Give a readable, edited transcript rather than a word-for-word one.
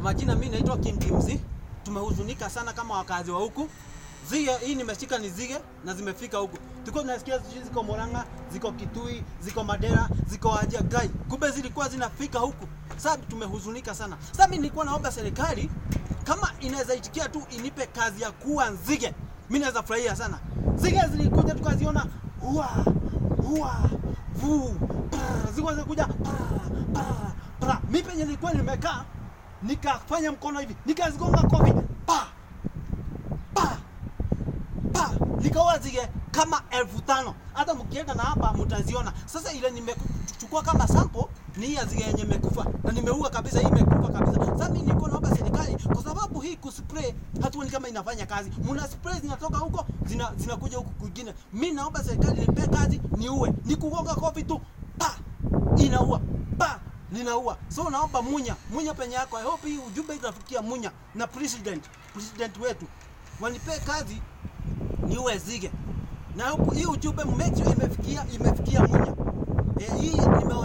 Majina mimi naitwa King Kimzi. Tumehuzunika sana kama wakazi wa huku. Zige hii nimeshika ni zige na zimefika huku. Tulikuwa tunasikia sijui ziko Murang'a, ziko Kitui, ziko Madera, ziko Wajir Gai. Kumbe zilikuwa zinafika huku. Sasa tumehuzunika sana. Sasa mimi nilikuwa naomba serikali kama inaweza itikia tu inipe kazi ya kuwa nzige. Mimi naweza furahia sana. Zige zilikuja tukaziona huwa huwa vu prr, zilikuwa zinakuja prr, prr, prr. Mimi penye nilikuwa nimekaa nikafanya mkono hivi nikazigonga kofi pa pa pa, nikaua zige kama 5,000. Hata mkienda na hapa mtaziona. Sasa ile nimechukua kama sample ni hii ya zige yenye imekufa na nimeua kabisa, hii imekufa kabisa. Sasa mimi nilikuwa naomba serikali, kwa sababu hii kuspray hatuoni kama inafanya kazi. Mna spray zinatoka huko zinakuja huku kwingine. Mimi naomba serikali nipe kazi niue, nikugonga kofi tu pa inaua pa ninaua. So naomba Munya, Munya penye yako, I hope hii ujumbe itafikia Munya na president wetu, wanipe kazi niue zige. Na hope hii ujumbe make sure imefikia Munya. Hii nimeona